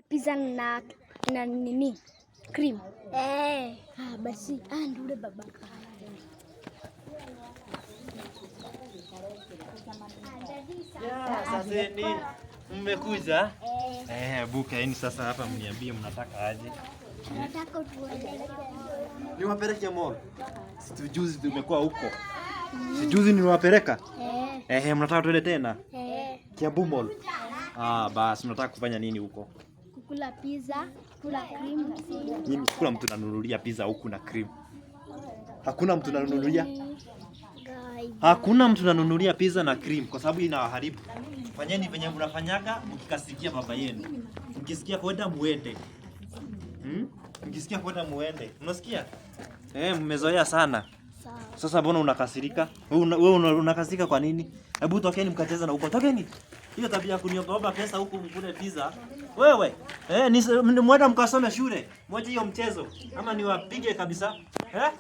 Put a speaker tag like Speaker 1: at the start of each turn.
Speaker 1: Pizza na nini? Cream. Eh. Ah, basi ah, ndio ule baba.
Speaker 2: Sasa ni mmekuja? Eh, bukaeni sasa hapa mniambie mnataka aje.
Speaker 1: Nataka tuende.
Speaker 2: Niwapeleke mall. Si juzi tumekuwa huko. Si juzi niliwapeleka?
Speaker 1: Eh.
Speaker 2: Eh, mnataka tuende tena?
Speaker 1: Eh.
Speaker 2: Kiambu Mall. Ah, basi mnataka kufanya nini huko?
Speaker 1: Kukula pizza, kula cream.
Speaker 2: Mimi sikula mtu nanunulia pizza huku na cream. Hakuna mtu nanunulia.
Speaker 1: Guy.
Speaker 2: Hakuna mtu nanunulia pizza na cream kwa sababu inawaharibu. Fanyeni venye mnafanyaga mkikasikia baba yenu. Mkisikia kwenda muende. Hmm? Mkisikia kwenda muende. Unasikia? Eh, mmezoea sana.
Speaker 1: Sawa.
Speaker 2: Sasa mbona unakasirika? Wewe unakasirika kwa nini? Hebu tokeni mkacheza na huko. Tokeni. Hiyo tabia ya kuniomba pesa huku mkule pizza. Wewe, eh, ni mwenda mkasome shule. Mwache hiyo mchezo ama niwapige kabisa. Eh?